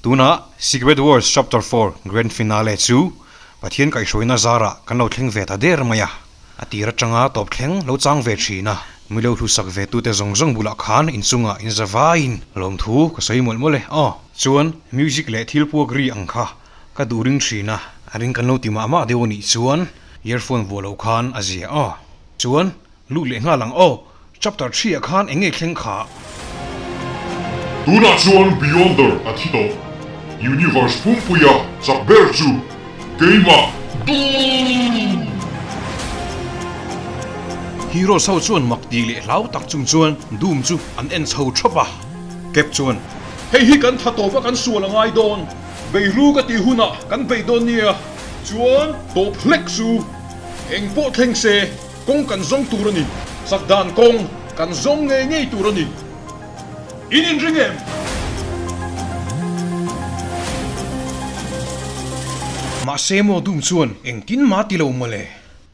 Tunah Secret Wars Chapter 4 Grand Finale chu Pathian kaihhruaina zarah kan lo thleng ve ta der mai a, a tir atanga tawp thleng lo chang ve thin a, mi lo hlusak ve tute zawng zawng bulah khan inchungah inza vaiin lawmthu ka sawi mawlh mawlh e aw. Chuan music leh thil puak ri ang kha ka duh ring thin a, a ring kan lo ti mah mah deuh a nih chuan earphone vuah loh khan a zia aw. Chuan Lut leh nghal ang aw, chapter threeah khan eng nge thleng kha? Tunah chuan Beyonder a thi tawh. Universe pumpuia chak ber chu keimah Doom! Heroes ho chuan mak tih leh hlau tak chung chuan Doom chu an en chho thawp a. Cap chuan, Hei hi kan tha tawp a kan sual a ngai dawn, beiru ka tih hunah kan bei dawn nia, chuan tawp hlek chu eng pawh thleng se. Kawng kan zawng tur a ni. Chak dan kawng kan zawng ngei ngei tur a ni. In inring em? Mahse maw Doom chuan engtin mah ti lo mawle.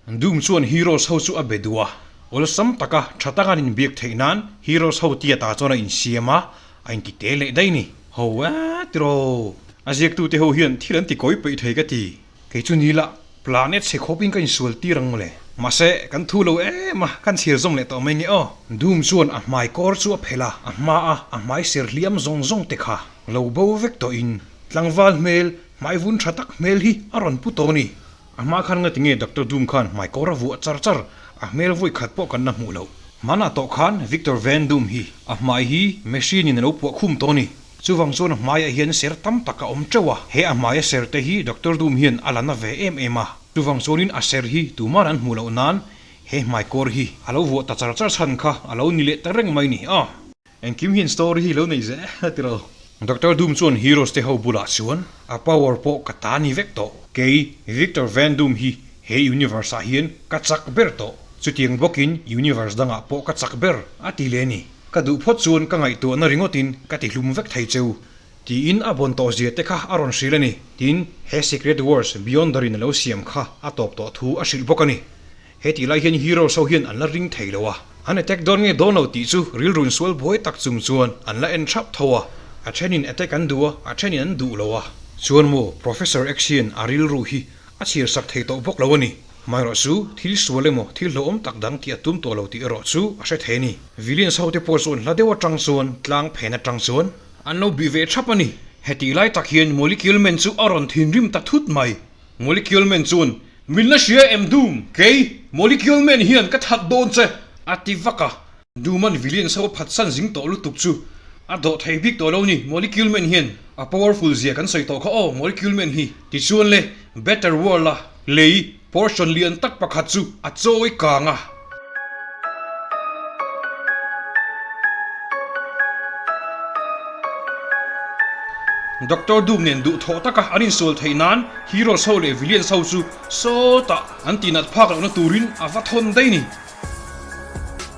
Doom chuan Heroes ho chu a be duh a, awlsam taka tha taka an inbiak theih nan Heroes ho tia ta chuan a insiam a, a inti te leh daih ni. Ho e tiraw. A ziaktute ho hian thil an ti kawi peih thei ka ti. Kei chu ni la, planet chhe khawpin ka insual tir ang mawle. Mahse, kan thu lo em a, kan chhir zawm leh tawh mai nge aw. Doom chuan a hmai kawr chu a phelh a, a hma a a hmai ser hliam zawng zawng te kha lo bo vek tawhin tlangval hmel, hmai vun tha tak hmel hi a rawn pu tawh a ni. A hma khan ngati nge Doctor Doom khan hmai kawr a vuah char char, a hmel vawi khat pawh kan la hmuh loh. Hmanah tawh khan Victor Van Doom hi a hmai hi machine in a lo puah khum tawh a ni. Chuvang chuan a hmaiah hian ser tam tak a awm teuh a, he a hmaia ser te hi Doctor Doom hian a la na ve em em a. Chuvang chuanin a ser hi tuman an hmuh loh nan he hmaikawr hi a lo vuah ta char char chhan kha a lo ni leh ta reng mai ni a. Engkim hian story hi lo nei zel a ti lo. Doctor Doom chuan Heroes te ho bulah chuan a power pawh ka ta ni vek tawh. Kei Victor Van Doom hi he universe ah hian ka chak ber tawh. Chutiang bawkin universe dangah pawh ka chak ber a ti leh a ni. Ka duh phawt chuan ka ngaihtuahna ringawtin ka ti hlum vek thei cheu, tiin a bawn tawh zia te kha a rawn hrilh a ni. Tin, he Secret Wars Beyonder in a lo siam kha a tawp tawh thu a hrilh bawk a ni. He tih lai hian Heroes ho hian an la ring thei lo a, an attack dawn nge dawn lo tih chu rilrun sual buai tak chung chuan an la en thap tho a, a thenin attack an duh a, a thenin an duh lo a. Chuan maw Professor X hian a rilru hi A chhir sak thei tawh bawk lo a ni. Amaherawh chu, thil sual emaw, thil hlauhawm tak dang tih a tum tawh lo tih erawh chu a hre thei a ni. Villains ho te pawh chuan hla deuh atang chuan, tlang phen atang chuan, an lo bih ve thap a ni. Hetih lai tak hian Molecule Man chu a rawn thinrim ta thut mai. Molecule Man chuan, Min la hria em Doom? Kei, Molecule Man hian ka that dawn che! a ti vak a. Duman Villains ho phatsan zing tawh lutuk chu a dawh thei bik tawh lo ni, Molecule Man hian a powerful zia kan sawi tawh kha aw Molecule Man hi. Tichuan le, Better World a lei portion lian tak pakhat chu a chawi kang a. Doctor Doom nen duhthawh taka an insual theih nan Heroes ho leh Villains ho chu sawtah an tihnat phak lohna turin a va thawn daih ni.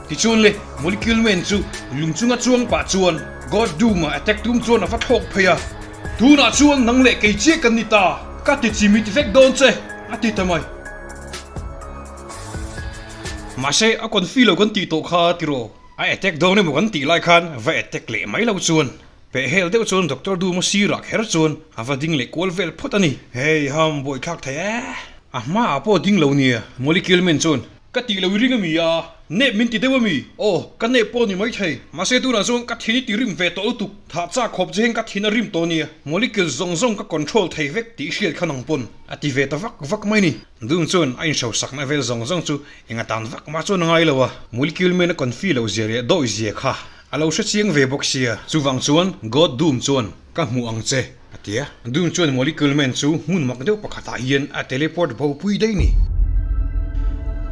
Tichuan le, Molecule Man chu lung chunga chuang pah chuan God Doom-a attack tum chuan a va thlawk phei a, Tunah chuan nang leh kei chiah kan ni ta, ka ti chimit vek dawn che, a ti ta mai. Mahse, a confi lo kan tih tawh kha tiraw? A attack dawn emaw kan tih lai khan va attack leh mai lo chuan pehhel deuh chuan Doctor Doom-a sirah kher chuan a va ding leh kual vel phawt a ni. Hei ham buaithlak thei e! A hmaah pawh ding lo nia, Molecule Man chuan Ka tih lo i ring a mi a? Nep min ti deuh a mi? Aw, ka nep pawh ni maithei. Mahse tunah chuan ka thin i ti rim ve tawh lutuk. Thah chak khawp che hian ka thin a rim tawh nia. Molecule zawng zawng ka control thei vek tih hriat kha nang pawn a ti ve ta vak vak mai ni. Doom chuan a inhrosak vel zawng zawng chu eng atan vak mah chuan a ngai lo a. Molecule men a confi lo zia leh dawi zia kha a lo hre chiang ve bawk sia. Chuvang chuan God Doom chuan ka hmuh ang che. A ti a, Doom chuan Molecule Man chu hmun mak deuh pakhatah hian a teleport bo pui daih ni.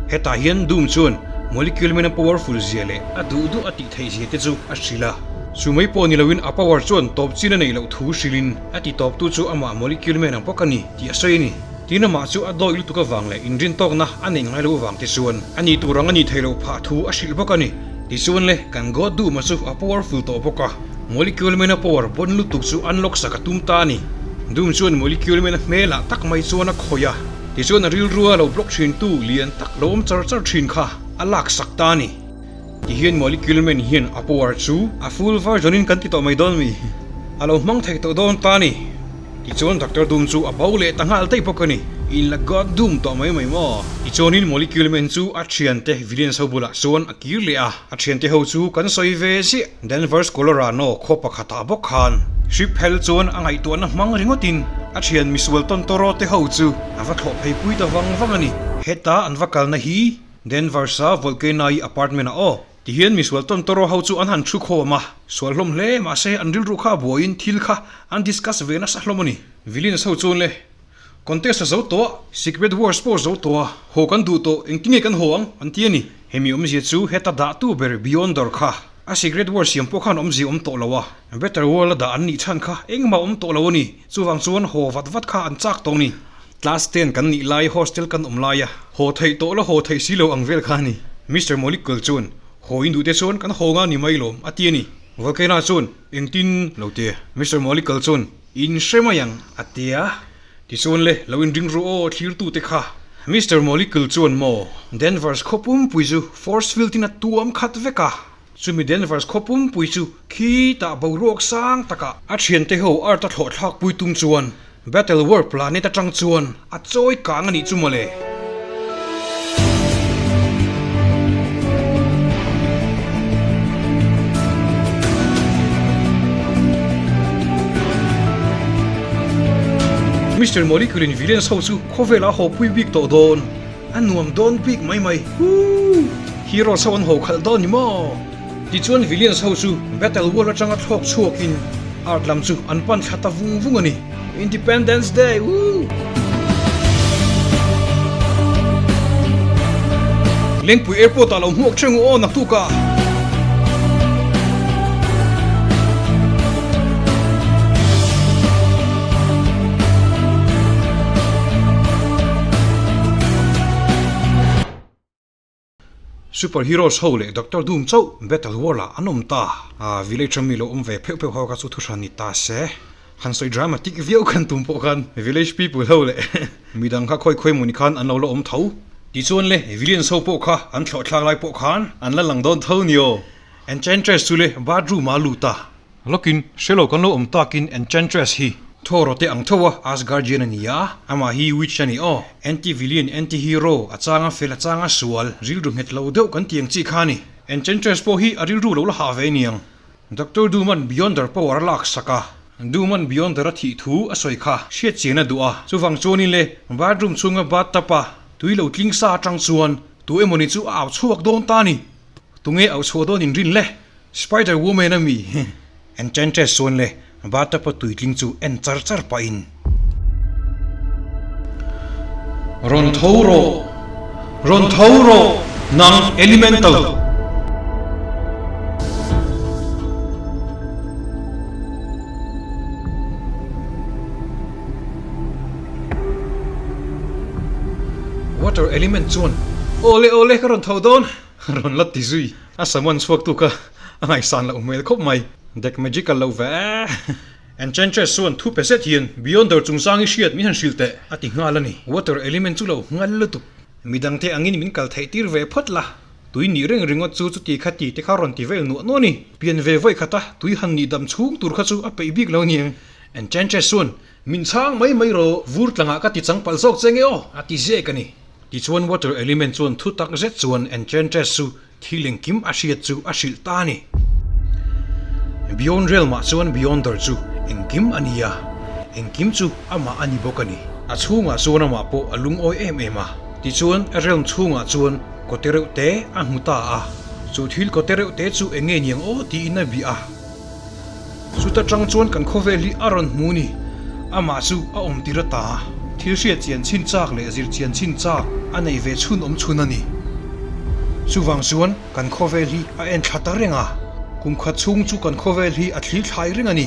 Hetah hian Doom chuan Molecule Man a powerful zia leh a duh duh a tih theih zia te chu a hrilh a. Chu mai pawh ni loin a power chuan tawp chin a neih loh thu hrilhin a ti tawptu chu amah Molecule Man ang bawk a ni tih a sawi a ni. Tin amah chu a dawi lutuk avang leh inrintawkna a neih ngai loh avang te chuan a ni tur ang a ni thei loh phah thu a hrilh bawk a ni. Tichuan le, kan God Doom-a chu a powerful tawh bawk a. Molecule mena power bon lutuk chu unlock sak a tum ta a ni. Doom chuan molecule mena hmelah tak mai chuan a khawih a, tichuan a rilrua lo block thintu lian tak lo awm char char thin kha a lak sak ta a ni. Tihian molecule man hian a power chu a full version in kan ti tawh mai dawn mi? A lo hmang thei tawh dawn ta a ni. Tichuan Doctor Doom chu a bo leh ta nghal daih bawk a ni. In la God Doom tawh mai mai maw? Tichuanin Molecule Man chu a thiante Villains ho bulah chuan a kir leh a, a thiante ho chu kan sawi ve ziah. Danvers Colorano khaw pakhatah bawk khan hrip phel chuan a ngaihtuahna hmang ringawtin a thian misual Tontoro te ho chu a va thlawh phei pui ta vang vang a ni. Heta an va kalna hi Danvers-a Volcano-i apartment-ah aw. Tihian misual Tontoro ho chu an han thu khawm a, sual hlawm hle mahse an rilru kha a buaiin thil kha an discuss ve nasa hlawm a ni. Villains ho chuan le Contest a zo tawh a, Secret Wars pawh a zo tawh a, haw kan duh tawh, engtinge kan haw ang? an ti a ni. Hemi awmzia chu heta dahtu ber Beyonder kha a Secret Wars siam pawh khan awmzia awm tawh lo a, Better World a dah an nih chhan kha engmah awm tawh lo a ni, chuvang chuan haw vat vat kha an chak tawh a ni. Class ten kan nih lai hostel kan awm lai a, haw theih tawh la haw theih si lo ang vel kha a ni. Mister Molecule chuan, Haw in duh te chuan kan haw nga ni mai lawm, a ti a ni. Volcano chuan, Engtin lo ti? Mister Molecule chuan, In hre mai ang, a ti a. Tichuan le, lo inring ru aw, thlirtute kha. Mister Molecule chuan maw, Danvers khaw pumpui chu force field in a tuam khat vek a. Chumi Danvers khaw pumpui chu khitah boruak sang takah a thiante ho art a thlawh thlak pui tum chuan Battle World planet atang chuan a chawi kang a nih chu mawle. Mister Molecule in villains ho chu khawvel a haw pui bik tawh dawn. A nuam dawn bik mai mai. Huu! Heroes ho an haw khalh dawn ni maw? Tichuan villains ho chu Battle World atanga thlawk chhuakin Earth lam chu an pan thla ta vung vung a ni. Independence Day! Woo! Lengpui Airport ah lo hmuak theng u aw naktuk ah. Super Heroes ho leh Doctor Doom chauh Battle World ah an awm ta. A village a mi lo awm ve pheuh pheuh ho kha chu thuhran ni ta se. Han sawi dramatic viau khan tum pawh khan village people ho leh midang kha khawi khawi mawni khan an lo la awm tho. Tichuan le villains ho pawh kha an thlawh thlak lai pawh khan an la lang dawn tho ni aw. Enchantress chu le bathroom ah a lut a. Lawkin, hre lo kan lo awm takin Enchantress hi. Thor te ang tho a, Asgardian a ni a, amah hi witch a ni aw. Anti-villain, anti-hero, a changa fel a changa sual, rilru nghet lo deuh kan ti ang chi kha a ni. Enchantress pawh hi a rilru lo la hah ve aniang. Doctor Doom-a'n Beyonder power a lak sak a, Doom-a'n Beyonder a thih thu a sawi kha hriat chian a duh a, chuvang chuanin le bathroom chhunga bathtub a tui lo tling sa atang chuan tu emawni chu a au chhuak dawn ta a ni. Tunge au chhuah dawn inrin le? Spider Woman a mi Enchantress chuan le bathtub a tuitling chu en char char pahin. Rawn tho rawh! Rawn tho rawh! Nang Elemental! Water Element chuan, Awle awle ka rawn tho dawn! Rawn la ti zui. A samuan chhuak tu kha a ngaihsan loh hmel khawp mai. Dek magical lo ve e. Enchantress chuan thu pe zet hian Beyonder chungchang i hriat min han hrilh teh a ti nghal a ni. Water element chu lo nghal lutuk. Midangte angin min kal theih tir ve phawt la. Tui nih reng ringawt chu chuti kha ti te kha rawn ti vel nuah nuah a ni. Pian ve vawi khata tui han nih dam chhung tur kha chu a peih bik lo niang. Enchantress chuan Min chhang mai mai rawh, vur tlangah ka ti chang palh zawk che nge aw a ti zek a ni. Tichuan Water Element chuan thu tak zet chuan Enchantress chu thil engkim a hriat chu a hrilh ta a ni. Beyond Realm ah chuan Beyonder chu engkim a ni a, engkim chu amah a ni bawk a ni. A chhungah chuan amah pawh a lungawi em em a. Tichuan a realm chhungah chuan kawte reuh te a hmu ta a, chu thil kawte reuh te chu eng nge niang aw tiin a bih a. Chuta tang chuan kan khawvel hi a rawn hmu ni. Amah chu a awm tir ata thil hriat chian chhin chak leh zir chian chhin chak a nei ve chhun awm chhun a ni. Chuvang chuan kan khawvel hi a en thla ta reng a, kum khat chhung chu kan khawvel hi a thlir thlai reng a ni.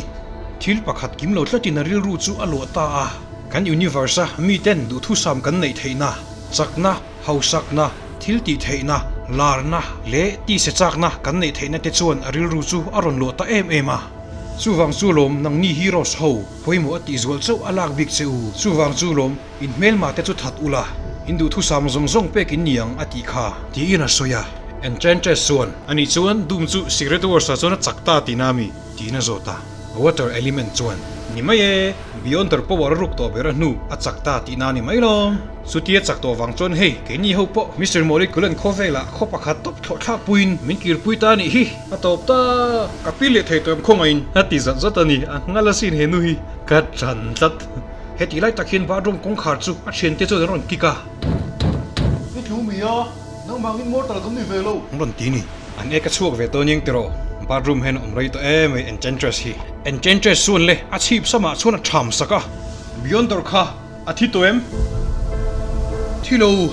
Thil pakhat kim lo tlatin a rilru chu a luah ta a. Kan universe-a miten duhthusam kan neih theihna, chakna, Hausakna, thil tih theihna, larna leh tise chakna kan neih theihna te chuan a rilru chu a rawn luah ta em em a. Chuvang chu lawm nangni heroes ho pawimawh a tih zual chauh a lak bik che u. Chuvang chu lawm in hmelma te chu that ula, in duhthusam zawng zawng pek in ni ang a tih kha. Tiin a sawi a. Enchantress chuan. Ani chuan Doom chu Secret Wars ah chuan a chak ta tihna a mi? tiin a zawt a. Water element chuan, Ni mai e, Beyonder power a ruk tawh ber a hnu a chak ta tihna a ni mai lawm. Chutia chak tawh vang chuan hei, keini ho pawh Mister Molecule-a'n khawvelah khaw pakhat tawp thlawh thlak puiin min kirpui ta a nih hi. A tawp ta! Ka pi leh thei tawh em khawngaihin? A ti zat zat a ni, a nghal asin he nu hi. Ka ṭan tlat. Heti lai tak hian bathroom kawngkhar chu a thiante chuan an rawn kik a. I tlu mi a, nangmangin mortal kan ni ve lo. An rawn ti ni. An ek a chhuak ve tawh aniang tiraw? Bathroom hian a awm rei tawh em mai Enchantress hi. Enchantress chuan le a chhip samah chuan a ṭham sak a. Beyonder kha a thi tawh em? Thi lo,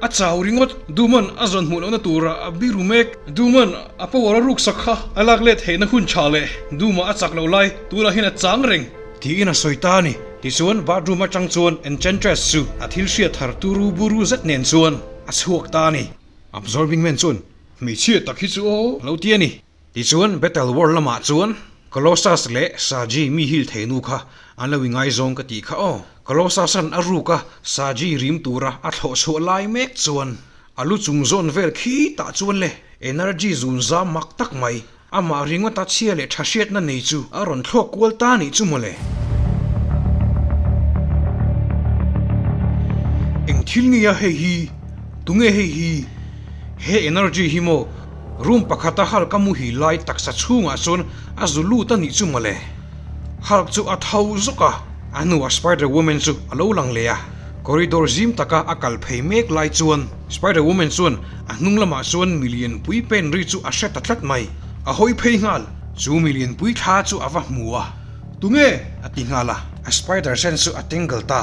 a chau ringawt. Duman a zawn hmuh lohna tura a biru mek. Duman a power a ruk sak kha a lak let theihna hun tha leh Duma a chak loh lai tunah hian a chang reng. Tiin a sawi ta a ni. Tichuan bathroom atang chuan Enchantress chu a thil hriat thar turu buru zet nen chuan a chhuak ta a ni. Absorbing Man chuan hmeichhia tak hi chu aw lo ti a ni. Tichuan Battle World lamah chuan Colossus leh Saji mi hil thei nu kha an lo ingaizawng ka tih kha aw. Colossus-a'n a ruk a Saji rim tura a thlawh chhuah lai mek chuan a lu chung zawn vel khi tah chuan le energy zun zam mak tak mai Amah ringawta chhia leh tha hriatna nei chu a rawn thlawk kual ta nih chu mawle. Eng thil nge a hei hi? Tunge hei hi? He energy hi maw room pakhata Hulk a muhil lai taksa chhungah chuan a zu lut a nih chu mawle. Hulk chu a tho zawk a, a hnuah Spider Woman chu a lo lang leh a. Corridor zim taka a kal phei mek lai chuan Spider Woman chuan a hnung lamah chuan milian pui pen ri chu a hre ta tlat mai. A hawi phei nghal. Chu milian pui thla chu a va hmu a. Tunge? a ti nghal a. A spider sen chu a tangle ta.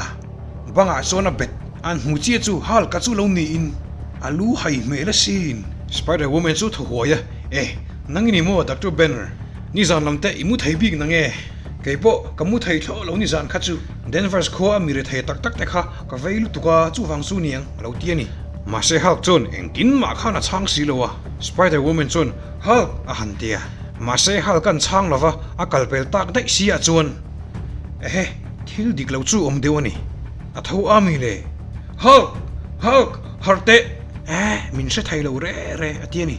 Bangah chuan a bet. An hmu chiah chu Hulk-a chu lo niin a lu hai hmel asin. Spider Woman chu thaw huai a, Eh, nang i ni maw Doctor Banner? Nizan lam te i mu thei bik nang e? Kei pawh ka mu thei thlawh lo nizan kha chu. Danvers khua a mi rethei tak tak te kha ka vei lutuk a, chuvang chu niang a lo ti a ni. Mahse Hulk chuan engtin mah khan a chhang si lo a, Spider Woman chuan Hulk a han ti a. Mahse Hulk an chhang lo va, a kal pel tak daih si ah chuan ehe, thil dik lo chu awm deuh a ni. A tho a mi le? Hulk! Hulk! Harh teh! Eh, min hre thei lo re re a ti a ni.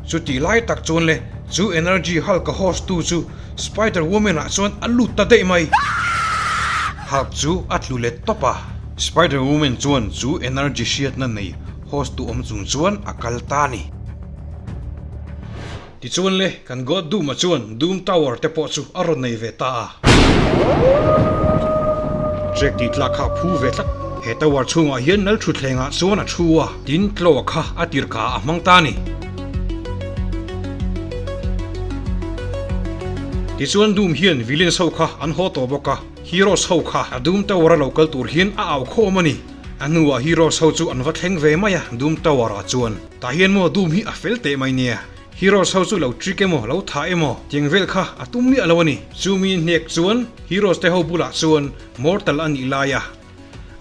Chutih lai tak chuan le chu energy Hulk a host tu chu Spider Woman ah chuan a lut ta daih mai. Hulk chu a tlu let tawp a. Spider Woman chuan chu energy hriatna nei host tu awm chung chuan a kal ta a ni. Tichuan le kan God Doom-a chuan Doom Tower te pawh chu a rawn nei ve ta a. Jack tih tlak kha a phu ve tlat. He tower chhungah hian Lal Thutthlengah chuan a thu a, tin Claw kha a tirka a hmang ta a ni. Tichuan Doom hian villains ho kha an haw tawh bawk a, heroes ho kha a Doom Tower a lo kal tur hian a au khawm a ni. A hnuah heroes ho chu an va thleng ve mai a Doom Tower ah chuan. Tah hian maw Doom hi a fel teh mai nia. Heroes ho chu lo trick emaw lo thah emaw tiang vel kha a tum miah lo a ni. Chumi hnek chuan heroes te ho bulah chuan mortal a nih lai a.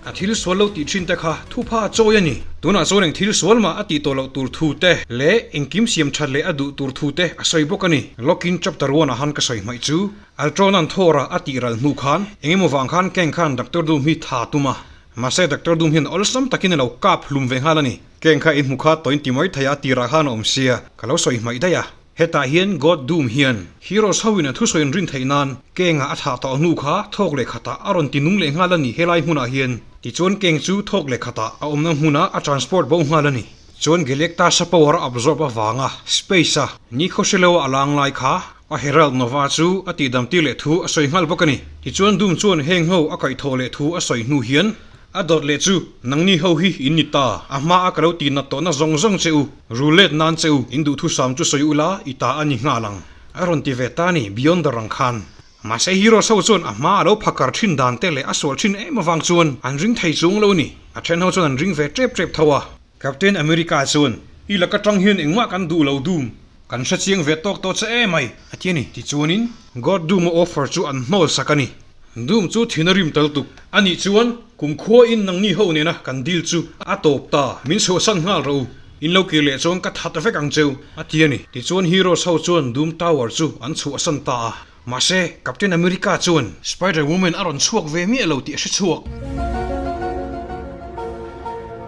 A thil sual lo tih thin te kha thupha a chawi a ni. Tunah chuan eng thil sual mah a tih tawh loh tur thu te leh engkim siam that leh a duh tur thu te a sawi bawk a ni. Lawkin chapter one ah han ka sawi hmaih chu Ultron-a'n Thor-a a tih ral hnu khan eng emaw vang khan Kang khan Doctor Doom hi tha a tum a. Mahse Doctor Doom hian awlsam takin a lo kap hlum ve nghal a ni. Kang kha i hmu kha tawin ti mai thei a tirah khan a awm sia ka lo sawi hmaih daih a. Hetah hian God Doom hian Heroes ho in a thusawi an rin theih nan Keng-a a thlah tawh hnu kha thawk leh khatah a rawn ti nung leh nghal a ni helai hmunah hian. Tichuan Keng chu thawk leh khatah a awmna hmunah a transport bo nghal a ni. Chuan Galactus-a power a absorb avanga space-a ni khawhriloa a lang lai kha a Herald Nova chu a tihdam tir leh thu a sawi nghal bawk a ni. Tichuan Doom chuan heng ho a kaihthawh leh thu a sawi hnu hian A dawt leh chu, nangni ho hi in ni ta, a hma a ka lo tih nat tawhna zawng zawng che u, rul let nan che u, in duhthusam chu sawi ula, i ta a ni nghal ang. A rawn ti ve ta ni, Beyonder ang khan. Mahse Heroes ho chuan a hma a lo phakar thin dan te leh a sual thin em avang chuan an ring thei chung lo ni. A then ho chuan an ring ve tep tep tho a. Captain America chuan, I laka tang hian engmah kan duh lo dum, kan hre chiang ve tawk tawh che em ai, a ti a ni. Tichuanin, God Doom-a offer chu an hnawl sak a ni. Doom chu thin a rim tal tuk. A nih chuan, kum khuain nangni ho nena kan deal chu a tawp ta, min chhuahsan nghal rawh u, in lo kir leh chuan ka that vek ang cheu, a ti a ni. Tichuan Heroes ho chuan Doom Tower chu an chhuahsan ta a. Mahse, Captain America chuan Spider Woman a rawn chhuak ve miah lo tih a hre chhuak.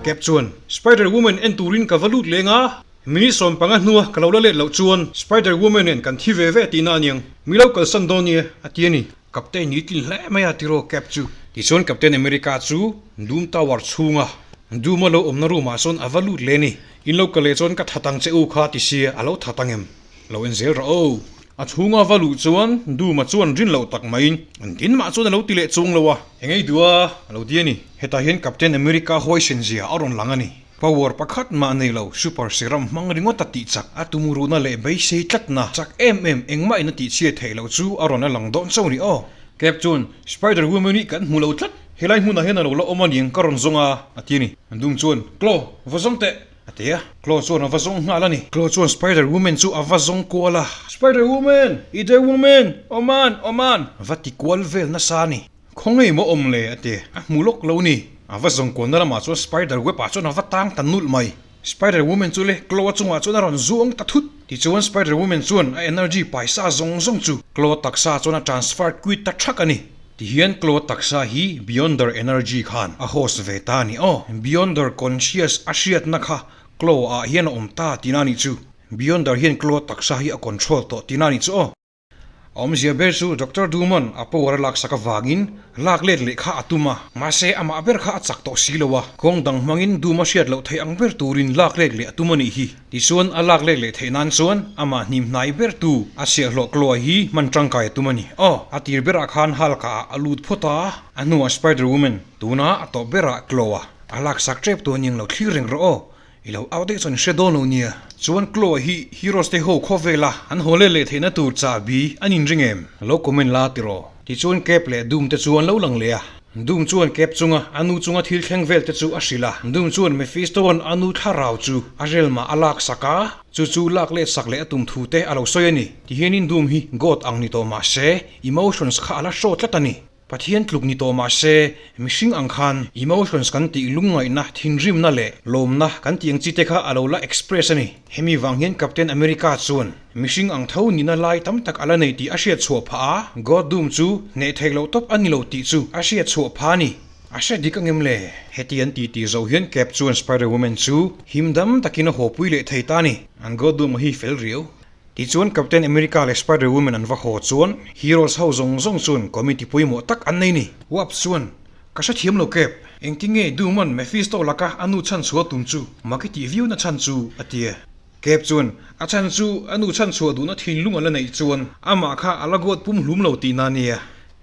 Cap chuan, Spider Woman en turin ka va lut leng a. Minute 15 hnua ka lo la let loh chuan Spider Woman nen kan thi ve ve tihna aniang. Mi lo kalsan dawn nia, a ti a ni. Captain ni tlin hle mai a tiraw Cap chu. Tichuan Captain America chu Doom Tower chhunga Doom-a lo awmna room ah chuan a va lut leh a ni. In lo kal leh chuan ka that ang che u kha ti sia a lo that ang em? Lo en zel rawh aw. A chhunga va luh chuan Doom-a chuan rin loh tak maiin an tin mah chuan a lo ti leh chung lo a. Engei duh a, a lo ti a ni. Hetah hian Captain America huaisen zia a rawn lang a ni. Power pakhat mah nei lo, super serum hmang ringawt a tih chak, a tumruhna leh beisei tlatna chak em em engmah in a tihchhia theih loh chu a rawn a lang dawn chauh ni aw. Cap chuan, Spider Woman hi kan hmu lo tlat, helai hmunah hian a lo la awm a niang ka rawn zawng a, a ti a ni. Doom chuan, Claw, va zawng teh! a ti a. Claw chuan a va zawng nghal a ni. Claw chuan Spider Woman chu a va zawng kual a. Spider Woman! Ide Woman! Awman! Awman! Va ti kual vel nasa a ni. Khaw ngei maw awm le? a ti. A hmu lawk lo ni. A va zawng kualna lamah chuan spider web ah chuan a va tang ta nulh mai. Spider woman chu le Claw chungah chuan a rawn zuang ta thut. Tichuan spider woman chuan a energy paisa zawng zawng chu Claw taksa chuan a transfer quit ta thak a ni. Tihian Claw taksa hi Beyonder energy khan a host ve ta a ni aw. Beyonder conscious a hriatna kha Claw ah hian a awm ta tihna a nih chu. Beyonder hian Claw taksa hi a control tawh tihna a nih chu aw. A awmzia ber chu Doctor Dumon a power a laksak avangin lak let leh kha a tum a, mahse amah ber kha a chak tawh si lo a, kawng dang hmangin Duma hriat loh theih ang ber turin lak let leh a tum a nih hi. Tichuan a lak let leh theih nan chuan amah hnim hnai ber tu a chhiahhlawh Chloe hi hman tangkai a tum a ni. Aw, a tir berah khan Hulk ah a lut phawt a, a hnuah Spider Woman, tunah a tawp berah Chloe a laksak tep tu a niang lo thlir reng rawh aw. I lo au daih chuan i hre dawn lo nia. Chuan Chloe hi Heroes te ho khawvela an haw let leh theihna tur chahbi an inring em? Lo comment la tiraw. Tichuan Cap leh Doom te chu an lo lang leh a. Doom chuan Cap chunga a nu chunga thil thleng vel te chu a hrilh a. Doom chuan Mephisto-a'n a nu thlarau chu a relmah a lak sak a, chu chu lak let sak leh a tum thu te a lo sawi a ni. Tihianin Doom hi God ang ni tawh mah se, emotions kha a la hraw tlat a ni. Pathian tluk ni tawh mah se, mihring ang khan emotions kan tih lungngaihna, thinrimna leh lawmna kan tih ang chi te kha a lo la express a ni. Hemi vang hian Captain America chuan mihring ang tho nihna lai tam tak a la nei tih a hriat chhuah phah a, God Doom chu hneh theih loh tawp a ni lo tih chu a hriat chhuah phah a ni. A hre dik angem le? Heti an ti tih zo hian Cap chuan Spider-Woman chu him dam takin a hawpui leh thei ta a ni. An God Doom a hi fel riau. Tichuan Captain America leh Spider Woman an va haw chuan Heroes ho zawng zawng chuan committee pawimawh tak an nei ni. Wasp chuan, Ka hrethiam lo Cap, engtin nge Doom-a'n Mephisto laka a nu chhan chhuah tum chu mak i tih viau na chhan chu? a ti a. Cap chuan, A chhan chu a nu chhan chhuah duhna thinlung a la neih chuan amah kha a la goat pum hlum lo tihna a nia.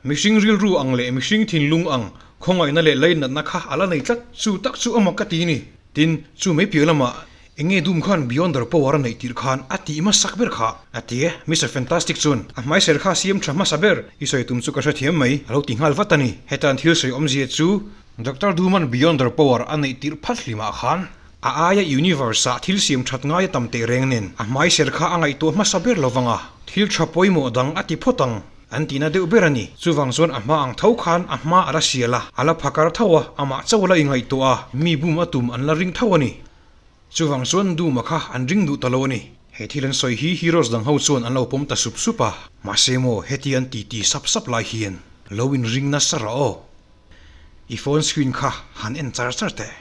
Mihring rilru ang leh mihring thinlung ang khawngaihna leh lainatna kha a la nei tlat, chu tak chu a mak ka ti ni. Tin, chu mai piah lamah eng nge dum khan Beyonder power a neih tirh khan a tih hmasak ber kha a ti e. Mister Fantastic chuan a hmaiser kha siam tha hmasa ber i sawi tum chu ka hrethiam mai a lo ti nghal vat a ni. Hetan thil sawi awmzia chu Doctor Doom-a'n Beyonder power a neih tirh phat hlimah khan a aia universe-ah thil siam that ngai a tam teh reng nen a hmaiser kha a ngaihtuah hmasa ber lovang a, thil tha pawimawh dang a ti phawt ang. An tihna deuh ber a ni. Chuvang chuan a hma ang tho khan a hma a la sial a, a la phakar tho a, amah chauh la ingaihtuah a, mi bum a tum an la ring tho a ni. Chuvang chuan Duma kha an ring duh ta lo a ni. He thil an sawi hi heroes dang ho chuan an lo pawm ta sup sup a, mahse maw heti an ti ti sap sap lai hian lo inring nasa rawh aw. I phone screen kha han en char char teh.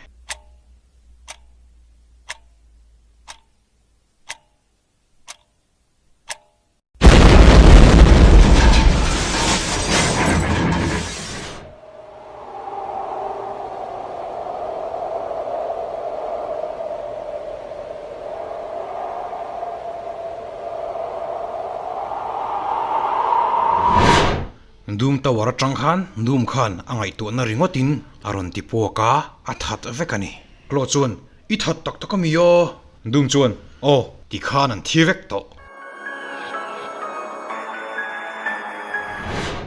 Doom Tower atang khan Doom khan a ngaihtuahna ringawtin a rawn ti puak a, a that vek a ni. Claw chuan, I that tak tak a mi aw? Doom chuan, Aw, ti khan an thi vek tawh.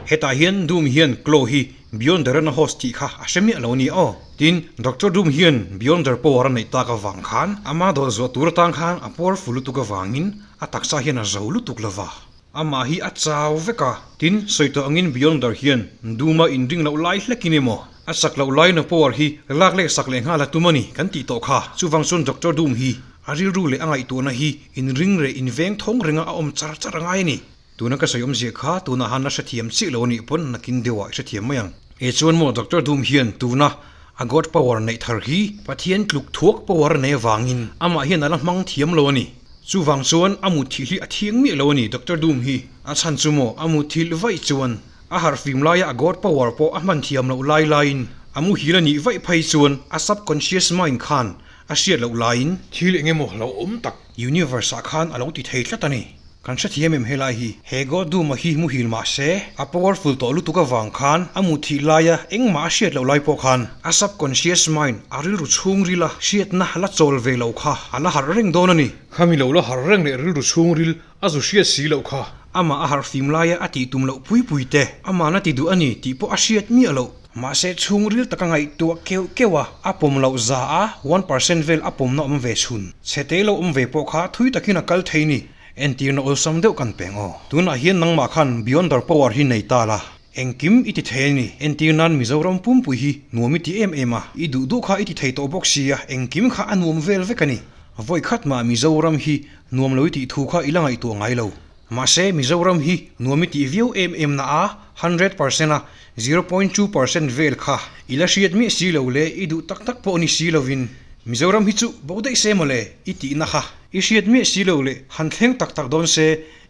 Hetah hian Doom hian Claw hi Beyonder a host tih kha a hre miah lo a ni aw. Tin, Doctor Doom hian Beyonder power a neih tak avang khan ama dawt zuah tur atang khan a powerful lutuk avangin a taksa hian a zo lutuk lova. Amah hi a chau vek a. Tin, sawi tawh angin Beyonder hian Doom-a inring loh lai hlekin emaw, a chak loh laiin a power hi lak leh sak leh nghal a tum a ni kan tih tawh kha. Chuvang chuan Doctor Doom hi a rilru leh a ngaihtuahna hi inring leh inveng thawng renga a awm char char a ngai a ni. Tuna ka sawi awmzia kha tunah han la hrethiam chiah lo a nih pawn nakin deuhah i hrethiam mai ang. E chuan maw Doctor Doom hian tuna. A God power neih thar hi Pathian tluk thuak power a nei avangin amah hian a la hmang thiam lo a ni. Chuvang chuan a mutthilh hi a thiang miah lo a ni Doctor Doom hi. A chhan chu maw a mutthilh vaih chuan a harhfim laia a God power pawh a hman thiam loh lai laiin a muhil a nih vaih phei chuan a subconscious mind khan a hriat loh laiin thil eng emaw lo awm tak universe ah khan a lo ti thei tlat a ni. Kan hrethiam em helai hi? He God Doom-a hi muhil mah se, a powerful tawh lutuk avang khan a muthih laia engmah a hriat loh lai pawh khan a subconscious mind, a rilru chhungril a hriatna la chawl ve loh kha a la harh reng dawn a ni. Khami lo la harh reng leh rilru chhungril a zu hriat si loh kha. Amah a harh fim laia a tih tum loh pui pui te, amahna ti duh a ni tih pawh a hriat miah loh. Mahse chhungril taka ngaihtuah keuh keuh a, a pawm loh za a, 1% vel a pawmna awm ve chhun. Chhete lo awm ve pawh kha thui takin a kal thei ni. Entirna awlsam deuh kan peng aw. Tunah hian nangmah khan Beyonder Power hi nei ta la, engkim i ti thei a ni. Entir nan Mizoram pumpui hi nuam i ti em em a, i duh duh kha i ti thei tawh bawk sia, engkim kha a nuam vel vek a ni. Vawi khat mah Mizoram hi nuam lo i tih thu kha i la ngaihtuah ngai lo. Mahse Mizoram hi nuam i tih viau em em na a, 100% a 0.2% vel kha i la hriat miah si lo le i duh tak tak pawh ni si lovin Mizoram hi chu bo daih se mawle i tihna kha i hriat miah si lo le han thleng tak tak dawn se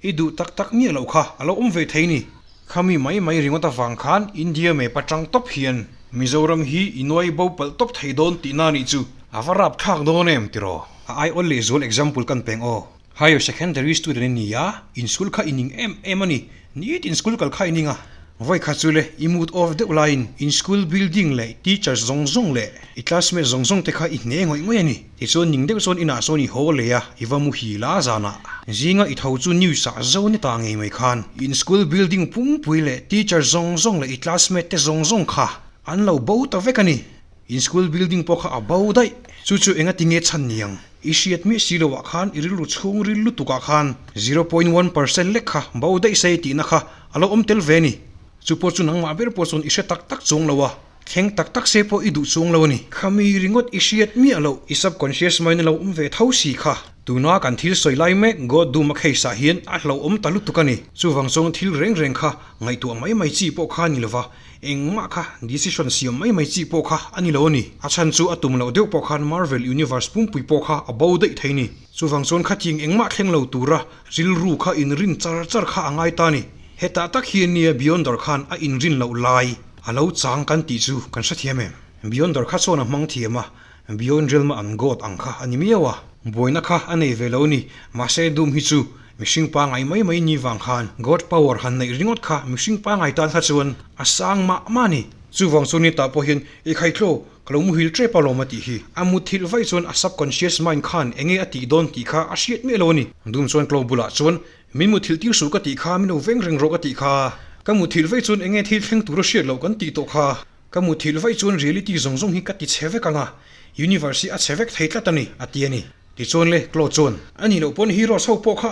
i duh tak tak miah loh kha a lo awm ve thei ni. Khami mai mai ringawt avang khan India map atang tawp hian Mizoram hi i nuai bo palh tawp thei dawn tihna nih chu a va rapthlak dawn em tiraw? A aiawl lehzual example kan peng aw. Higher Secondary student i ni a, in school kha i ning em em a ni. Nitin school kal kha i ning a. Vawi khat chu le, i mood off deuh laiin in school building leh teachers zawng zawng leh i classmates zawng zawng te kha i hne ngawih ngawih a ni. Tichuan ning deuh chuan inah sawn i haw leh a, i va muhil a zanah. Zinga i tho chu news ah zo ni ta ngei mai khan in school building pumpui leh teachers zawng zawng leh i classmate te zawng zawng kha an lo bo ta vek a ni. In school building pawh kha a bo daih. Chu chu enga tinge chhan niang? I hriat miah si loah khan i rilru chhungril lutukah khan 0.1% lek kha bo daih se tihna kha a lo awm tel ve ni. Chu pawh chu nangmah ber pawh chuan i hre tak tak chuang lo a, thleng tak tak se pawh i duh chuang lo a ni. Khami ringawt i hriat miah loh, i subconscious mind a lo awm ve tho si kha. Tuna kan thil sawi lai mek God Doom a case ah hian a hlauhawm ta lutuk a ni. Chuvang chuan thil reng reng kha ngaihtuah mai mai chi pawh kha a ni lova, Engmah kha decision siam mai mai chi pawh kha a ni lo a ni. A chhan chu a tum loh deuh pawh khan Marvel Universe pumpui pawh kha a bo daih thei ni. Chuvang chuan khatiang engmah thleng lo tura rilru kha inrin char char kha a ngai ta ni. Hetah tak hian nia Beyonder khan a inrin loh lai a lo chang kan tih chu kan hrethiam em? Beyonder kha chuan a hmang thiam a, Beyond Realm-a an God ang kha a ni miau a. Buaina kha a nei ve lo ni. Mahse Doom hi chu mihring pangai mai mai ni vang khan God power han neih ringawt kha mihring pangai tan kha chuan a sang mah mah a ni. Chuvang chuan nitah pawh hian i khaitlaw ka lo muhil tep alawm a tih hi. A muthilh vaih chuan a subconscious mind khan enge a tih dawn tih kha a hriat miah lo a ni. Doom chuan Claw bulah chuan min muthilh tir suh ka tih kha min lo veng reng rawh ka tih kha. Ka muthilh vaih chuan enge thil thleng tur a hriat loh kan tih tawh kha. Ka muthilh vaih chuan reality zawng zawng hi ka ti chhe vek ang a, universe hi a chhe vek thei tlat a ni, a ti a ni. Tichuan le, Claude chuan, A nih loh pawn heroes ho pawh kha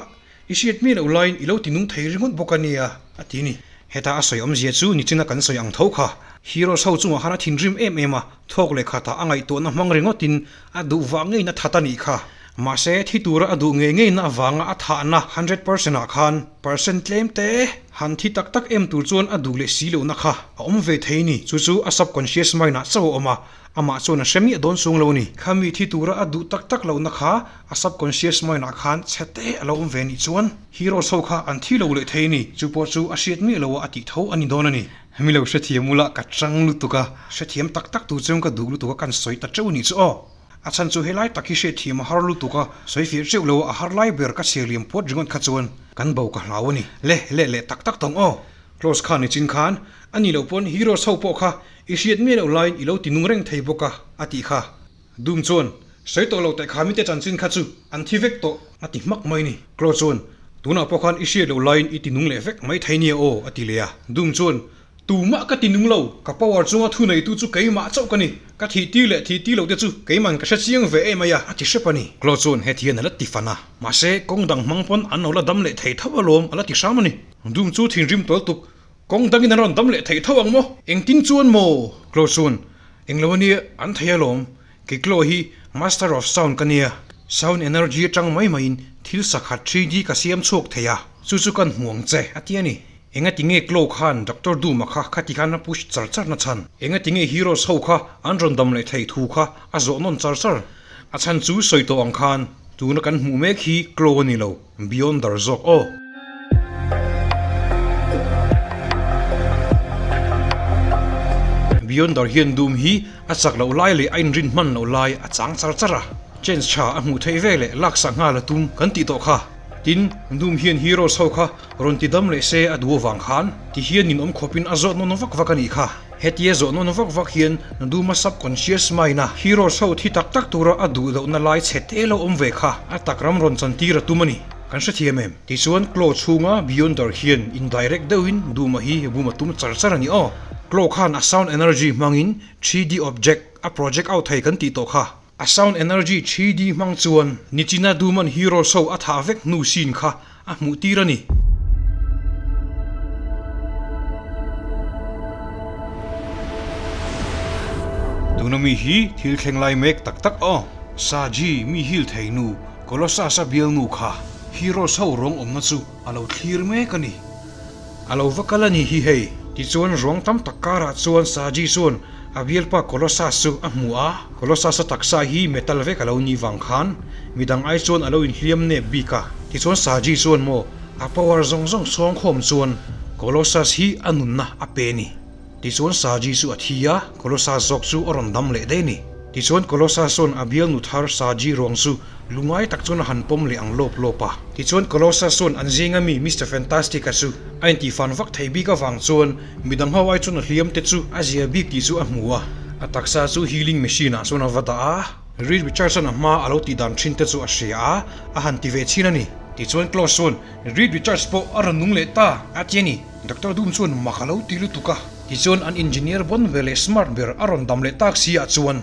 i hriat miah loh laiin i lo ti nung thei ringawt bawk a nia, a ti a ni. Heta a sawi awmzia chu nichina kan sawi ang tho kha. Heroes ho chungah khan a thinrim em em a, thawk leh khatah a ngaihtuahna hmang ringawtin a duh vah ngeiin a that a nih kha. Mahse, thi tura a duh ngei ngeina avanga a thahna 100% ah khan percent tlem te han thi tak tak em tur chuan a duh leh si lohna kha a awm ve thei ni. Chu chu a subconscious mind ah chauh a awm a, amah chuan a hre miah dawn chung lo a ni. Khami thi tura a duh tak tak lohna kha a subconscious mind ah khan chhe te a lo awm ve nih chuan heroes ho kha an thi lo leh thei ni. Chu pawh chu a hriat miah lo a a tih tho a ni dawn a ni. Mi lo hrethiam ula ka chang lutuk a, hrethiam tak tak tur chuan ka duh lutuk a kan sawi ta teuh nih chu aw. A chhan chu helai tak hi hriatthiam a har lutuk a, sawi fiah teuh lo a har lai ber ka chhiar liam puat ringawt kha chuan kan bo ka hlau a ni. Le, leh leh tak tak tawng aw. Close khan i chin khan, a nih loh pawn heroes ho pawh kha i hriat miah loh laiin i lo ti nung reng thei bawk a, a tih kha. Doom chuan, Sawi tawh lo teh kha mite chanchin kha chu an thi vek tawh, a ti hmak mai ni. Close chuan, Tunah pawh khan i hriat loh laiin i ti nung leh vek mai thei nia aw, a ti leh a. Doom chuan, Tumah ka ti nung lo, ka power chunga thu neitu chu keimah chauh ka ni, ka thih tir leh thih tir loh te chu keiman ka hre chiang ve em mai a, a ti hrep a ni. Claude chuan heti hian a la ti fan a, mahse kawng dang hmang pawn an lo la dam leh thei tho alawm a la ti hram a ni. Doom chu thinrim tawl tuk, kawng dangin an rawn dam leh thei tho ang maw? Engtin chuan maw? Claude chuan, Englo ania, an thei alawm, kei Claude hi Master of Sound ka nia, sound energy atang mai maiin thil sakhat 3D ka siam chhuak thei a, chu chu kan hmu ang che, a ti a ni. Engati nge Klaw khan Doctor Doom-a kha khati khan a push char char na chhan? Engati nge Heroes ho kha an rawn dam leh thei thu kha a zawh nawn char char? A chhan chu sawi tawh ang khan tuna kan hmuh mek hi Klaw a ni lo, Beyonder zawk aw. Beyonder hian Doom hi a chak loh lai leh a inrin hman loh lai a chang char char a, chance tha a hmuh theih ve leh laksak nghal a tum kan tih tawh kha. Tin, Doom hian Heroes ho kha Rawn ti dam leh se a duh avang khan ti hian ninawm khawpin a zawh nawn vak vak a nih kha. Hetia zawh nawn vak vak hian Duma subconscious mind a heroes ho thi tak tak tura a duh lohna lai chhe te lo awm ve kha a tak ram rawn chantir a tum a ni. Kan hrethiam em? Tichuan Claw chhunga Beyonder hian indirect deuhin Duma hi bum a tum char char a ni aw. Claw khan a sound energy hmangin 3D object a project out thei kan tih tawh kha. A sound energy 3D hmang chuan Nichina Duman heroes ho a thah vek hnu scene kha a hmuh tir a ni. Tuna mi hi thil thleng lai mek tak tak aw. Saji mi hil thei nu Colossus-a bialnu kha heroes ho rawng awmna chu a lo thlir mek a ni. A lo va kal a ni hi hei. Tichuan ruang tam tak karah chuan Saji chuan a bialpa Colossus chu a hmu a. Colossus-a taksa hi metal vek a lo nih vang khan midang ai chuan a lo inhliam nep bik a. Tichuan Saji chuan maw a power zawng zawng chhawngkhawm chuan Colossus hi a nunna a pe a ni. Tichuan Saji chu a thi a, Colossus zawk chu a rawn dam leh daih a ni. Tichuan Colossus chuan a bialnu thar Saji ruang chu lungai tak chuan a han pawm leh ang lawp lawp a. Tichuan Colossus chuan an zinga mi Mister Fantastic-a chu a intihfan vak thei bik avang chuan midang ho ai chuan a hliam te chu a zia bik tih chu a hmu a. A taksa chu healing machine ah chuan a va dah a. Reed Richards-a'n a hma a lo tih dan thin te chu a hria a, a han ti ve chhin a ni. Tichuan Claus chuan Reed Richards pawh a rawn nung leh ta a ti a ni. Doctor Doom chuan mak a lo ti lutuk a. Tichuan an engineer bon ber leh smart ber a rawn dam leh tak si ah chuan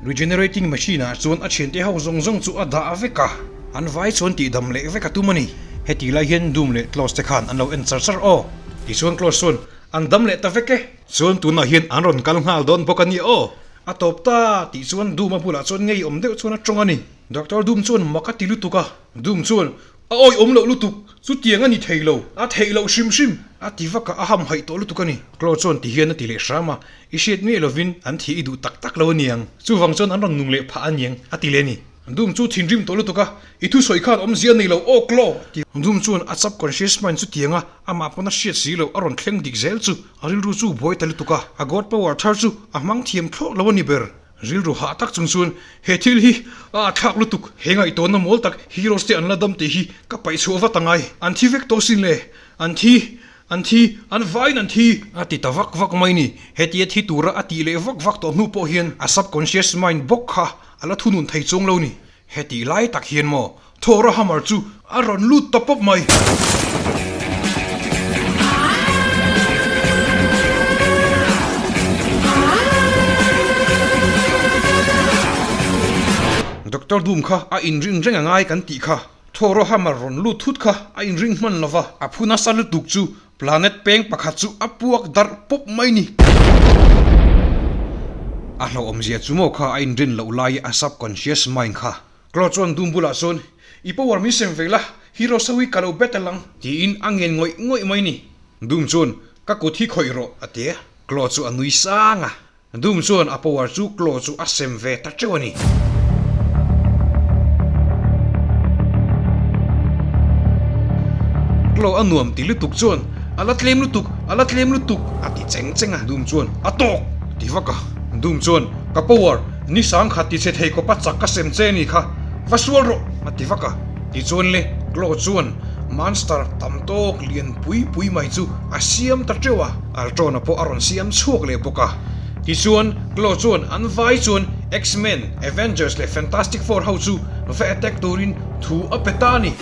regenerating machine ah chuan a thiante ho zawng zawng chu a dah vek a, an vai chuan tih dam leh vek a tum a ni. Heti lai hian Doom leh Klaus te khan an lo en char char aw. Tichuan Klaus chuan an dam leh ta vek e. Chuan tunah hian an rawn kal nghal dawn bawk a ni aw. A tawp ta tih chuan Doom a bulah chuan ngeiawm deuh chuan a tawng a ni. Doctor Doom chuan mak a ti lutuk a, Doom chuan A awi awm loh lutuk, chutiang a ni thei lo, a theih loh hrim hrim, a ti vak a, a hamhaih tawh lutuk a ni. Claw chuan ti hian a ti leh hram a, I hriat miah lovin an thih i duh tak tak lo a niang, chuvang chuan an rawn nung leh phah a niang, a ti leh a ni. Doom chu thinrim tawh lutuk a, I thusawi khan awmzia a nei lo aw Claw, a ti. Doom chuan a subconscious mind chutiang a, amah pawn a hriat si loh a rawn thleng dik zel chu a rilru chu buai ta lutuk a, a god power thar chu a hmang thiam thlawh lo a ni ber. Rilru hah tak chung chuan he thil hi a thlak lutuk, he ngaihtuahna mawl tak heroes te an la dam tih hi ka paih chhuah vat angai. An thi vek tawh sin le, an thi, an thi, an vaiin an thi! A ti ta vak vak mai ni. Hetia thi tura a tih leh vak vak tawh hnu pawh hian a subconscious mind bawk kha a la thunun thei chuang lo ni. Hetih lai tak hian maw Thor-a hammer chu a rawn lut ta pawp mai. Doctor Doom kha a inring reng a ngai kan tih kha. Thor-a hammer rawn lut thut kha a inring hman lo va, a phu nasa lutuk chu Planet peng pakhat chu a puak darh pawp mai ni. A hlauhawmzia chu maw kha a inrin loh lai a subconscious mind kha. Claw chuan Doom bulah chuan, I power min sem ve la, hero so hi ka lo battle ang. Tiin a ngen ngawih ngawih mai ni. Doom chuan, Ka kut hi khawih rawh, a ti a. Claw chu a nui sang a. Doom chuan a power chu Claw chu a sem ve ta teuh a ni. Claw a nuam ti lutuk chuan, A la tlem lutuk, a la tlem lutuk, a ti cheng cheng a. Doom chuan, A tawk! ti vak a. Doom chuan, Ka power, ni sang khat ti chhe thei kawpa chak ka sem che ni kha, va sual rawh! a ti vak a. Tichuan le, Claw chuan monster tam tawk lian pui pui mai chu a siam ta teuh a. Ultron-a pawh a rawn siam chhuak leh bawk a. Tichuan, Claw chuan an vai chuan X-Men, Avengers leh Fantastic Four ho chu va attack turin thu a pe ta a ni.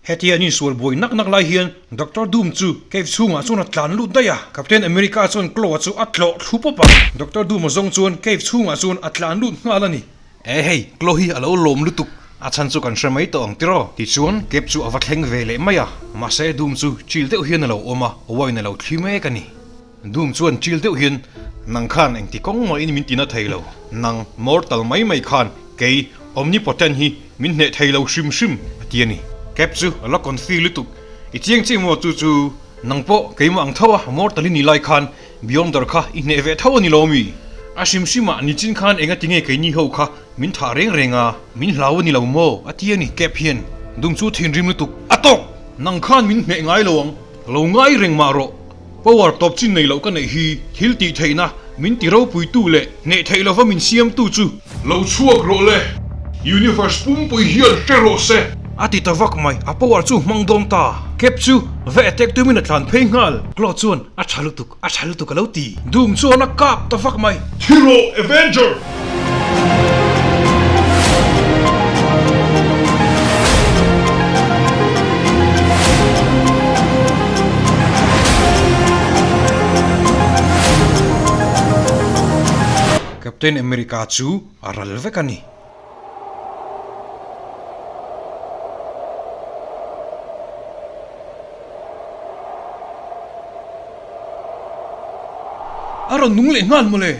Hetia an insual buai nak nak lai hian Doctor Doom chu cave chhungah chuan a tlan lut daih a, Captain America chuan Claw chu a tlawh thlu pawp a, Doctor Doom-a zawng chuan cave chhungah chuan a tlan lut nghal a ni. E hei, Claw hi a lo lawm lutuk. A chhan chu kan hre mai tawh ang tiraw? Tichuan, Cap chu a va thleng ve leh mai a, mahse Doom chu chill deuh hian a lo awm a, wine a lo thli mek a ni. Doom chuan chill deuh hian, Nang khan engti kawng mahin min tina thei lo, nang mortal mai mai khan kei omnipotent hi min hneh thei lo hrim hrim, a ti a ni. Cap chu a la confi lutuk, I chiang chiah maw chu chu nang pawh keimah ang tho a mortal i ni lai khan Beyonder kha i hneh ve tho a ni lo mi? A hrim hrimah nichin khan enga tinge keini ho kha min thah reng reng a, min hlau a ni lo maw? a ti a ni. Cap hian Doom chu thinrim lutuk a tawk! Nang khan min hneh ngai lo ang, lo ngai reng mah rawh. Power tawp chin nei loh ka neih hi thil tih theihna min ti ropuitu leh hneh theih lova min siamtu chu. Lo chhuak rawh le, Universe pumpui hian hre rawh se. A ti ta vak mai, a power chu hmang dawn ta. Cap chu va attack tumin a tlan phei nghal. Claw chuan a tha lutuk, a tha lutuk a lo ti. Doom chuan a kap ta vak mai. Thi rawh, Avenger! Captain America chu a ral vek a ni. A rawn nung leh nghal mawle.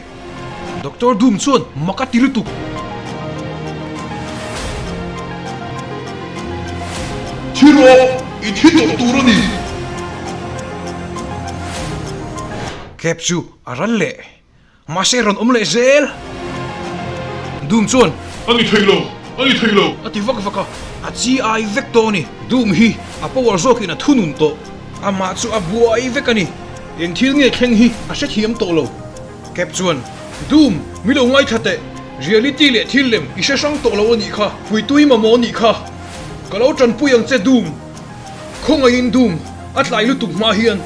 Doctor Doom chuan mak a ti lutuk. Thi rawh, i thi tawh tur a ni. Cap chu a ral leh. Mahse rawn awm leh zel. Doom chuan. A ni thei lo, a ni thei lo. A ti vak vak a, a chi ai vek tawh a ni. Doom hi a power zawkin a thunun tawh. Amah chu a buai vek a ni. Eng thil nge thleng hi a hrethiam tawh lo. Cap chuan, Doom, mi lo ngaithla teh. Reality leh thil lem i hre hrang tawh lo a nih kha. Puitui mamawh a nih kha. Ka lo tanpui ang che Doom. Khawngaihin Doom a tlai lutuk hma hian.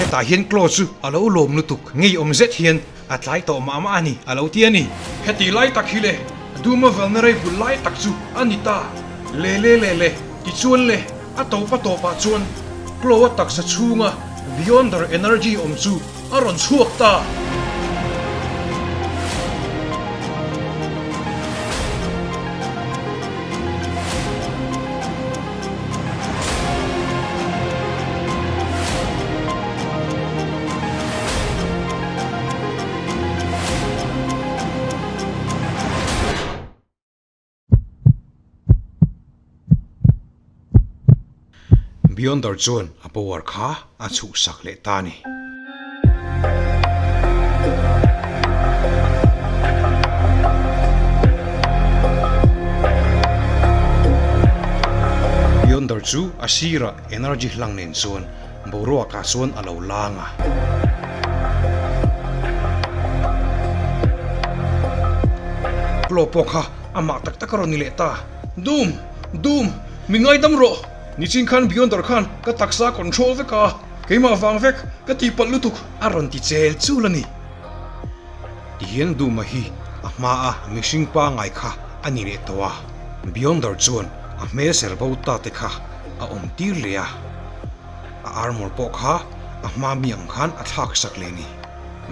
Hetah hian Claw chu a lo lawm lutuk ngeiawm zet hian A tlai tawh mah mah a ni, a lo ti a ni. Heti lai tak hi le, Duma valna rei bul lai tak chu a ni ta. Le le le le, tichuan le, a tawp a tawpah chuan Chloe-a taksa chhunga Beyonder Energy awm chu a rawn chhuak ta. Beyonder chuan a power kha a chhuhsak leh ta a ni. Beyonder chu a sirah energy hlang nen chuan Boruakah chuan a lo lang a. Claw pawh kha amah tak tak a rawn ni leh ta. Doom! Doom! Min ngaidam rawh! Nichin khan Beyonder khan ka taksa control vek a, keimah vang vek ka tihpalh lutuk a rawn ti chel chul a ni. Tihian Doom-a hi a hmaa mihring pangngai kha a ni leh tawh a, Beyonder chuan a hmel ser bo ta te kha a awm tir leh a, a armor pawh kha a hma mi ang khan a thlak sak leh ni.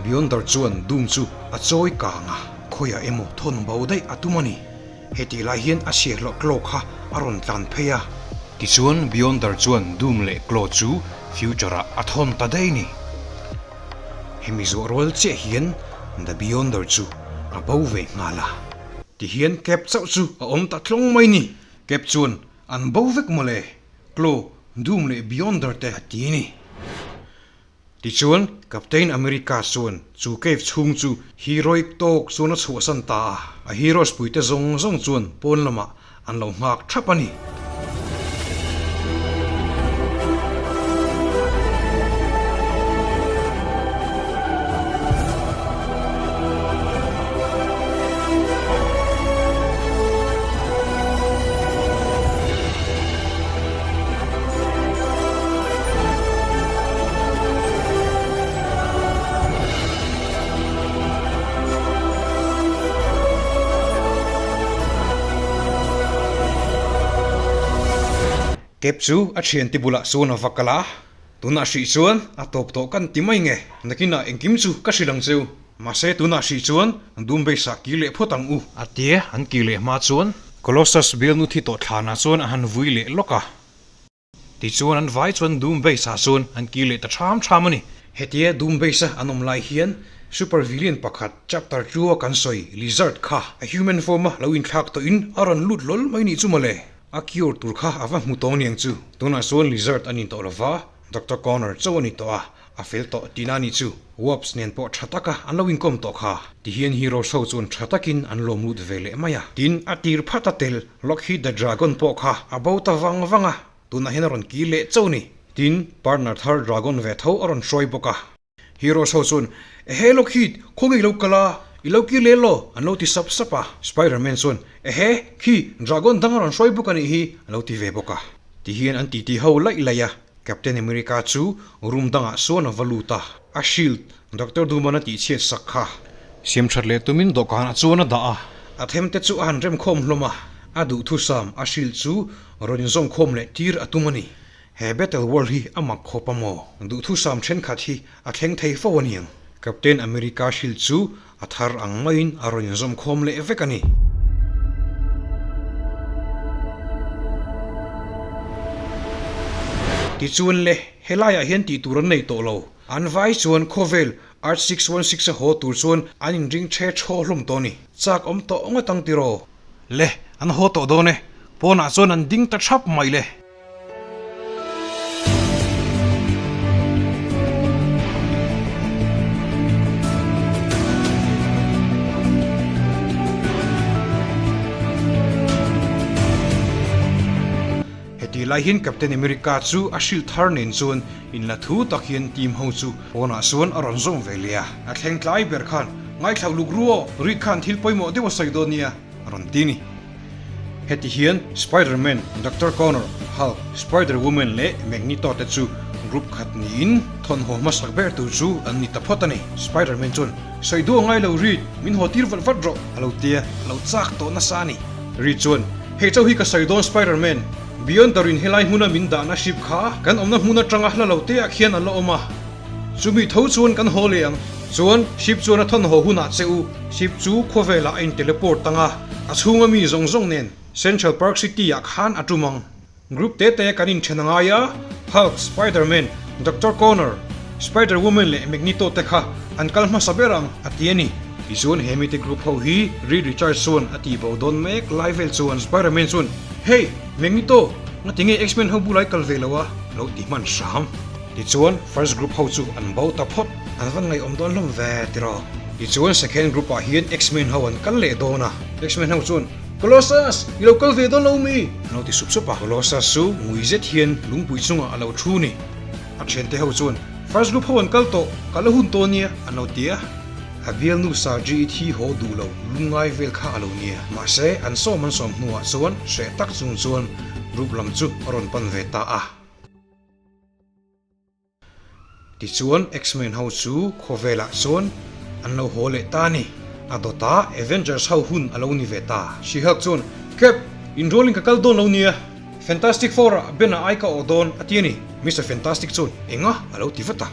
Beyonder chuan Doom chu a chawi kang a, khawiah emaw thawn bo daih a tum a ni. Hetih lai hian a chhiahhlawh Claw kha a rawn tlan phei a. Tichuan Beyonder chuan Doom leh Claw chu Future ah a thawn ta daih ni. Hemi zuah rual chiah hian The Beyonder chu a bo ve nghal a. Tihian Cap chauh chu a awm ta tlawng mai ni. Cap chuan an bo vek mawle, Claw, Doom leh Beyonder te a ti ni. Tichuan Captain America chuan chu cave chhung chu heroic tawk chuan a chhuahsan ta a, a heroes puite zawng zawng chuan pawn lamah an lo nghak thap a ni. Cap chu a thiante bulah sawn a va kal a, tunah hrih chuan a tawp tawh kan ti mai nge, nakinah engkim chu ka hrilh ang cheu. Mahse tunah hrih chuan dum beisah kir leh phawt ang u. A tia an kir leh hma chuan Colossus bialnu thi tawh thlanah chuan a han vui leh lawk a. Tichuan an vai chuan Doom Base ah chuan an kir leh ta ṭham ṭham a ni. Hetia Doom Base a an awm lai hian Super Villain pakhat Chapter 2 a kan sawi Lizard kha a human form a lo inthlak tawhin a rawn lut hlawl mai nih chu mawle. A cure tur kha a va hmu tawng niang chu. Tunah chuan Lizard a ni tawh lova, Doctor Connor chauh a ni tawh a, A fel tawh tihna a nih chu. Wasps nen pawh tha taka an lo inkawm tawh kha. Tihian Heroes ho chuan tha takin an lawm lut ve leh mai a. Tin, a tir phat a tel Lockheed the Dragon pawh kha a bo ta vang vang a, tunah hian a rawn kir leh chauh ni. Tin, partner thar Dragon ve tho a rawn hruai bawk a. Heroes ho chuan, Ehe Lockheed, khawnge i lo kal a? I lo kir leh law? an lo ti sap sap a. Spider-Man chuan, Ehe, khi Dragon dang a rawn hruai bawk a nih hi, a lo ti ve bawk a. Tihian an titi ho laih laih a. Captain America chu room dangah sawn a va lut a, a shield Doctor Doom-a'n a tihchhiat sak kha. Siam that leh tumin dawhkanah chuan a dah a. A themte chu a han remkhawm hlawm a, a duhthusam a shield chu rawn inzawmkhawm leh tir a tum a ni. He Battle World hi a mak khawp a maw? Duhthusam thenkhat hi a thleng thei fo a niang. Captain America shield chu A thar ang maiin a rawn inzawmkhawm leh vek a ni. Tichuan le, helaiah hian tih tur an nei tawh lo. An vai chuan khawvel Earth 616 a haw tur chuan an inring ṭhe ṭhaw hlawm tawh a ni. Chak awm tawh ngawt ang tiraw? Le, an haw tawh dawn e. Pawnah chuan an ding ta ṭhap mai le. Heti lai hian Captain America chu a hrilh thar nen chuan inla thu tak hian team ho chu pawnah chuan a rawn zawm ve leh a. A thleng tlai ber khan ngaithla uluk ru aw, Reed khan thil pawimawh deuh a sawi dawn nia a rawn ti a ni. Heti hian Spider-Man, Doctor Connor, Hulk, Spider-Woman leh Magneto te chu group khat niin thawmhnaw hmasak ber tur chu an ni ta phawt a ni. Spider-Man chuan, Sawi duh a ngai lo Reed, min haw tir vat vat rawh, a lo tia, a lo chak tawh nasa a ni. Reed chuan, Hei chauh hi ka sawi dawn Spider-Man, Beyonder in helai hmuna min dahna ship kha kan awmna hmun atanga hla lo te ah khian a la awm a, chumi tho chuan kan haw leh ang. Chuan ship chuan a thawnhaw hunah che u, ship chu khawvelah a in teleport tang a, A chhunga mi zawng zawng nen Central Park City ah khan a tum ang. Group te te kan inthen a ngai a, Hulk, Spider-Man, Doctor Connor, Spider-Woman leh Magneto te kha an kal hmasa ber ang, a ti a ni. Tichuan he mite group ho hi Reed Richards chuan a tih bo dawn mek lai vel chuan Spider-Man chuan, Hey! Magneto! Ngatinge X-Men ho bulai kal ve lo a? lo ti hman hram. Tichuan first group ho chu an bo ta phawt, an va ngaihawm dawn hlawm ve tiraw. Tichuan second group ah hian X-Men ho an kal leh dawn a, X-Men ho chuan, Colossus, i lo kal ve dawn lo mi? An lo ti sup sup a, Colossus chu ngui zet hian lungpui chungah a lo thu ni. A thiante ho chuan, First group ho an kal tawh, kal a hun tawh nia, an lo ti a. A bialnu Sarji i thi haw duh lo lungngai vel kha a lo nia. Mahse, an sawm an sawm hnuah chuan hreh tak chung chuan group lam chu a rawn pan ve ta a. Tichuan X-Men ho chu khawvelah chuan an lo haw leh ta a ni. A dawtah Avengers ho hun a lo ni ve ta. She-Hulk chuan, Cap, inrualin ka kal dawn lo nia. Fantastic Four-ah Ben-a ai ka awh dawn, a ti a ni. Mister Fantastic chuan, Enga? a lo ti vat a.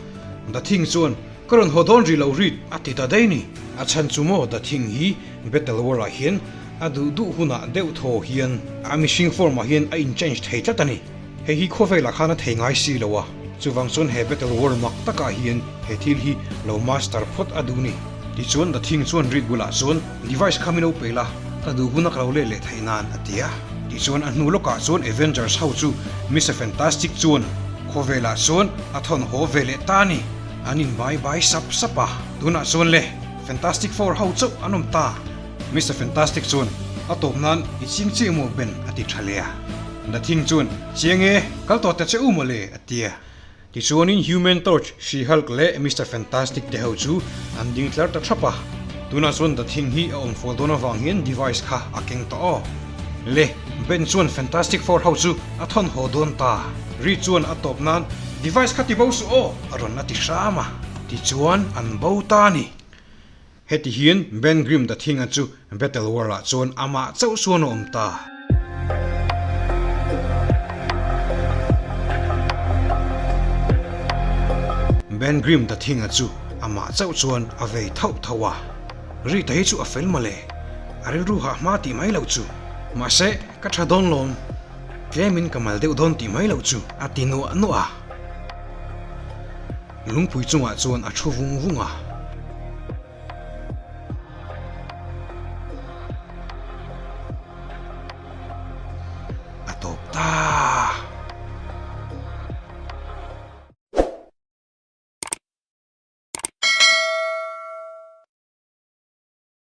The Thing chuan, Ka rawn haw dawn rih lo Reed, a ti ta daih ni. A chhan chu maw The Thing hi Battle World-ah hian a duh duh hunah deuh thaw hian a mihring form-ah hian a in-change thei tlat a ni. Hei hi khawvelah khan a thei ngai si lo a, chuvang chuan he battle world mak takah hian he thil hi lo master phawt a duh ni. Tichuan The Thing chuan Reed bulah chuan device kha min lo pe la, ka duh huna ka lo let leh theih nan a ti a. Tichuan a hnu lawkah chuan Avengers ho chu Mister Fantastic chuan khawvelah chuan a thawn haw ve leh ta a ni. An in bai bai sap sap a, tunah chuan le Fantastic Four ho chauh an awm ta. Mister Fantastic chuan a tawp nan i ching chiah maw Ben a ti tha leh a. The Thing chuan, Chiang e, kal tawh ta che u mawle, a ti a. Tichuanin Human Torch, She-Hulk leh Mister Fantastic te ho chu an ding tlar ta thap a. Tunah chuan The Thing hi a awm fual dawn avang hian device kha a keng tawh aw. Le, Ben chuan Fantastic Four ho chu a thawn haw dawn ta. Reed chuan a tawp nan, Device kha ti bo suh aw, a rawn a ti hram a. Tichuan an bo ta a ni. Heti hian Ben Grimm The Thing-a chu Battle World-ah chuan amah chauh chuan a awm ta. Ben Grimm the Thing-a chu amah chauh chuan a vei thauh thauh a. Rita hi chu a fel mawle, a rilru hah hma tih mai loh chu. Mahse, ka tha dawn lawm, tlemin ka mal deuh dawn tih mai loh chu a ti nuah nuah a. Lungpui chungah chuan a thu vung vung a.